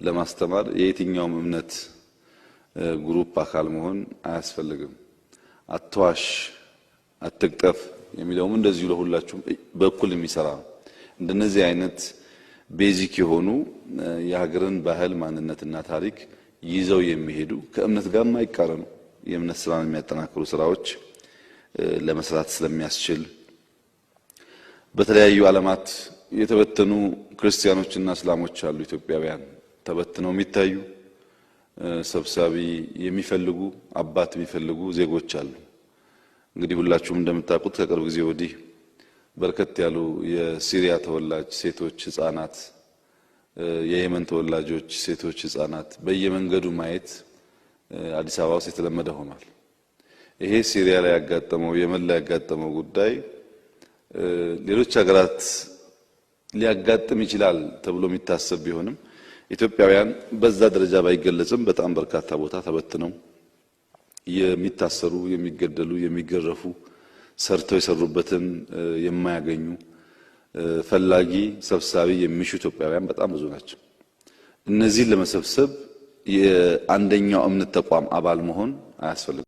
ለማስተማር የየትኛውም እምነት group አካል መሆን አያስፈልግም። አትዋሽ፣ አትቅጠፍ የሚለውም እንደዚሁ ለሁላችሁም በእኩል የሚሰራ ነው። እንደነዚህ አይነት basic የሆኑ የሀገርን ባህል ማንነትና ታሪክ ይዘው የሚሄዱ ከእምነት ጋር የማይቃረኑ የእምነት ስራን የሚያጠናክሩ ስራዎች ለመስራት ስለሚያስችል በተለያዩ ዓለማት የተበተኑ ክርስቲያኖችና እስላሞች አሉ። ኢትዮጵያውያን ተበትነው የሚታዩ ሰብሳቢ የሚፈልጉ አባት የሚፈልጉ ዜጎች አሉ። እንግዲህ ሁላችሁም እንደምታውቁት ከቅርብ ጊዜ ወዲህ በርከት ያሉ የሲሪያ ተወላጅ ሴቶች፣ ህጻናት፣ የየመን ተወላጆች ሴቶች፣ ህጻናት በየመንገዱ ማየት አዲስ አበባ ውስጥ የተለመደ ሆኗል። ይሄ ሲሪያ ላይ ያጋጠመው የመን ላይ ያጋጠመው ጉዳይ ሌሎች ሀገራት ሊያጋጥም ይችላል ተብሎ የሚታሰብ ቢሆንም ኢትዮጵያውያን በዛ ደረጃ ባይገለጽም በጣም በርካታ ቦታ ተበትነው የሚታሰሩ፣ የሚገደሉ፣ የሚገረፉ፣ ሰርተው የሰሩበትን የማያገኙ፣ ፈላጊ ሰብሳቢ የሚሹ ኢትዮጵያውያን በጣም ብዙ ናቸው። እነዚህን ለመሰብሰብ የአንደኛው እምነት ተቋም አባል መሆን አያስፈልግም።